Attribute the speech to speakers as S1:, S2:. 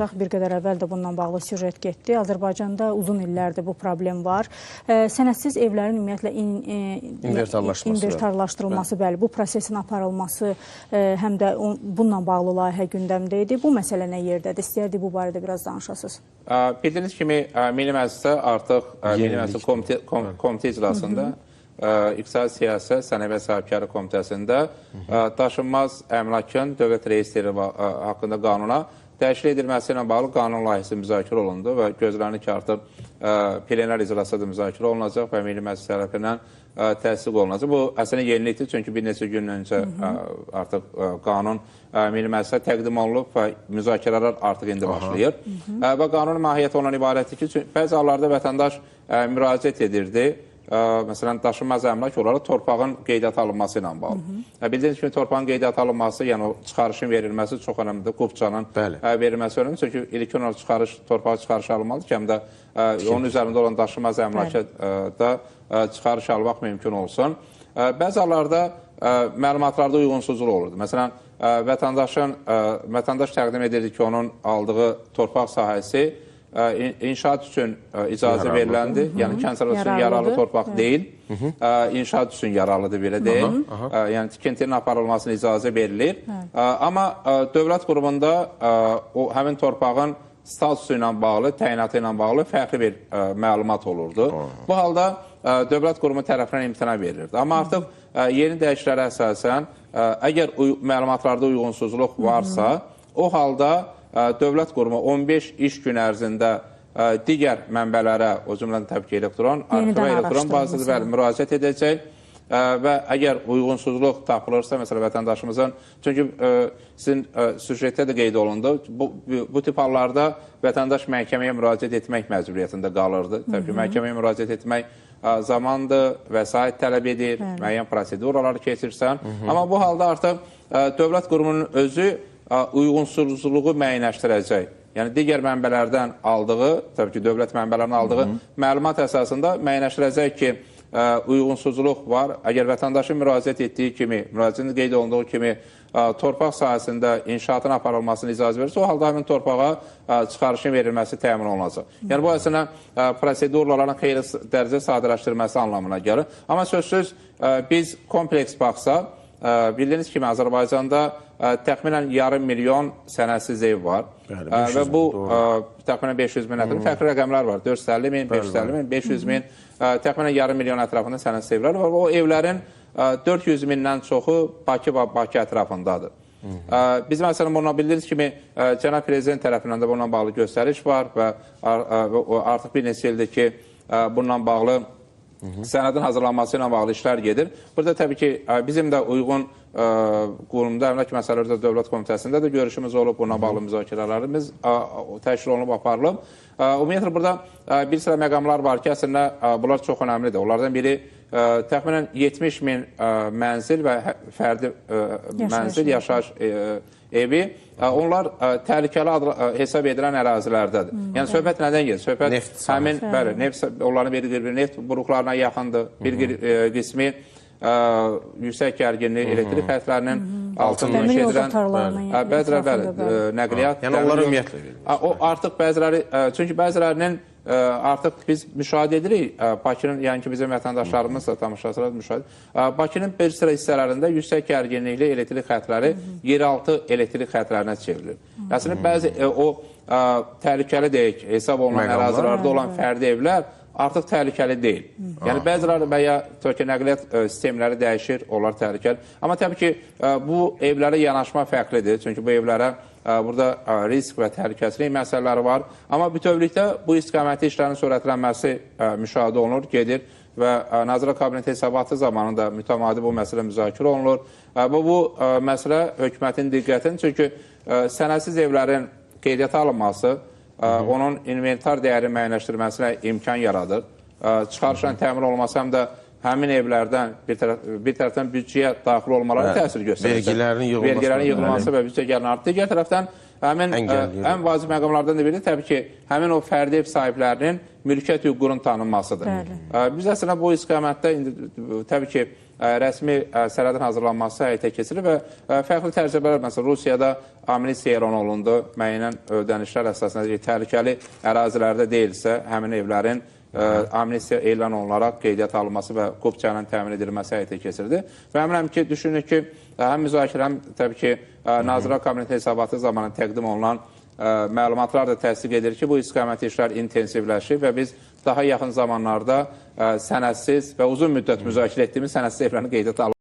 S1: Bir qədər əvvəl də bununla bağlı süjet getdi. Azərbaycanda uzun illərdir bu problem var. Sənədsiz evlərin ümumiyyətlə inventarlaşdırılması, bəli, bu prosesin aparılması həm də bununla bağlı layihə gündəmdə idi. Bu məsələ nə yerdədir? İstəyərdik bu barədə biraz danışasınız.
S2: Bildiyiniz kimi Milli Məclisdə artıq Milli Məclis komitə iclasında İqtisadi Siyasət, Sənaye və Sahibkarlıq Komitəsində daşınmaz əmlakın dövlət reyestri haqqında qanuna dəyişiklik edilməsi ilə bağlı qanun layihəsi müzakirə olundu və gözlənilir ki, artıq plenar iclasda da müzakirə olunacaq və Milli Məclis tərəfindən təsdiq olunacaq. Bu əslində yenilikdir, çünki bir neçə gün öncə artıq qanun Milli Məclisə təqdim olunub və müzakirələr artıq indi başlayır. Və qanunun mahiyyəti ondan ibarətdir ki, bəzi hallarda vətəndaş müraciət edirdi. Məsələn, daşınmaz əmlak olaraq torpağın qeydiyyata alınması ilə bağlı. Bildiyiniz kimi, torpağın qeydiyyata alınması, yəni o çıxarışın verilməsi çox önəmlidir. Qupçanın verilməsi önəmlidir. Çünki ilkin olaraq torpağa çıxarış alınmalıdır ki, həm də onun üzərində olan daşınmaz əmlaka da çıxarış almaq mümkün olsun. Bəzi hallarda məlumatlarda uyğunsuzluq olurdu. Məsələn, vətəndaş təqdim edirdi ki, onun aldığı torpaq sahəsi inşaat üçün icazə veriləndir. Yəni, kənd təsərrüfatı üçün yararlı torpaq deyil. İnşaat üçün yararlıdır, belə deyil. Yəni, tikintinin aparılmasına icazə verilir. Amma dövlət qurumunda həmin torpağın statusu ilə bağlı, təyinatı ilə bağlı fərqli bir məlumat olurdu. Bu halda dövlət qurumu tərəfindən imtina verilirdi. Amma artıq yeni dəyişikliklərə əsasən, əgər məlumatlarda uyğunsuzluq varsa, o halda dövlət qurumu 15 iş gün ərzində digər mənbələrə, o cümlədən təbii ki, elektron, arxivə elektron bazasında müraciət edəcək və əgər uyğunsuzluq tapılırsa, məsələn, vətəndaşımızın, çünki sizin süjetdə də qeyd olundu, bu tip hallarda vətəndaş məhkəməyə müraciət etmək məcburiyyətində qalırdı. Təbii ki, məhkəməyə müraciət etmək zamandır, vəsait tələb edir, müəyyən proseduralar keçirsən. Amma bu halda artıq dövlət qurumunun özü uyğunsuzluğu müəyyənləşdirəcək. Yəni, digər mənbələrdən aldığı, təbii ki, dövlət mənbələrindən aldığı məlumat əsasında müəyyənləşdirəcək ki, uyğunsuzluq var. Əgər vətəndaşın müraciət etdiyi kimi, müraciətin qeyd olunduğu kimi torpaq sahəsində inşaatın aparılmasına icazə verirsə, o halda həmin torpağa çıxarışın verilməsi təmin olunacaq. Yəni, bu əslində prosedurların xeyli dərəcə sadələşdirilməsi anlamına gəlir. Amma sözsüz biz kompleks baxsaq, bildiyiniz kimi Azərbaycanda təxminən yarım milyon sənədsiz ev var. Və bu təxminən 500 min ətrafında fərqli rəqəmlər var. 450 min, 550 min, 500 min, təxminən yarım milyon ətrafında sənədsiz evlər var. O evlərin 400 mindən çoxu Bakı və Bakı ətrafındadır. Biz məsələn, bununla bildiyiniz kimi Cənab Prezident tərəfindən də bununla bağlı göstəriş var və artıq bir neçə ildir ki, bununla bağlı sənədin hazırlanması ilə bağlı işlər gedir. Burada təbii ki, bizim də uyğun qurumda, Əmlak Məsələləri Dövlət Komitəsində də görüşümüz olub, bununla bağlı müzakirələrimiz təşkil olunub, aparılıb. Ümumiyyətlə, burada bir sıra məqamlar var ki, əslində bunlar çox önəmlidir. Onlardan biri təxminən 70 min mənzil və fərdi mənzil, yaşayış evi, onlar təhlükəli hesab edilən ərazilərdədir. Yəni, söhbət nədən gedir? Söhbət həmin, bəli, neft, onların bir neft buruqlarına yaxındır, bir qismi yüksək gərginli elektrik xətlərinin altından inşa edilən, bəziləri, bəli, nəqliyyat.
S3: Yəni, onlar ümumiyyətlə verilir.
S2: O, artıq bəziləri, çünki bəzilərinin artıq biz müşahidə edirik, Bakının, yəni ki, bizim vətəndaşlarımız da, tamaşaçılar müşahidə edir. Bakının bir sıra hissələrində yüksək gərginlikli elektrik xətləri yeraltı elektrik xətlərinə çevrilir. Əslində, bəzi o təhlükəli deyək, hesab olunan ərazilərdə olan fərdi evlər artıq təhlükəli deyil. Yəni, bəziləri və ya nəqliyyat sistemləri dəyişir, onlar təhlükəli. Amma təbii ki, bu evlərə yanaşma fərqlidir. Çünki bu evlərə burada risk və təhlükəsizlik məsələləri var. Amma bütövlükdə bu istiqamətli işlərin sürətlənməsi müşahidə olunur, gedir və Nazirlər Kabineti hesabatı zamanı da mütəmadi bu məsələ müzakirə olunur. Bu məsələ hökumətin diqqətini, çünki sənədsiz evlərin qeydiyyata alınması onun inventar dəyəri müəyyənləşdirməsinə imkan yaradır. Çıxarışla təmin olunması həm də həmin evlərdən bir tərəfdən büdcəyə daxil olmaları təsir göstərəcək. Vergilərin yığılması və büdcə gəlini artır. Digər tərəfdən həmin ən vacib məqamlardan da biri təbii ki, həmin o fərdi ev sahiblərinin mülkiyyət hüququnun tanınmasıdır. Biz əslində bu istiqamətdə indi təbii ki, rəsmi sənədin hazırlanması həyata keçirilir və fərqli təcrübələr, məsələn, Rusiyada amnistiya elan olundu, müəyyən ödənişlər əsasında təhlükəli ərazilərdə deyilsə, həmin evlərin amnistiya elan olunaraq qeydiyyata alınması və kupçanın təmin edilməsi həyata keçirildi. Və əminəm ki, düşünürük ki, həm müzakirə, həm təbii ki, Nazirlər Kabineti hesabatı zamanı təqdim olunan məlumatlar da təsdiq edir ki, bu istiqamətli işlər intensivləşir və biz daha yaxın zamanlarda sənədsiz və uzun müddət müzakirə etdiyimiz sənədsiz evlərin qeydiyyata alınması.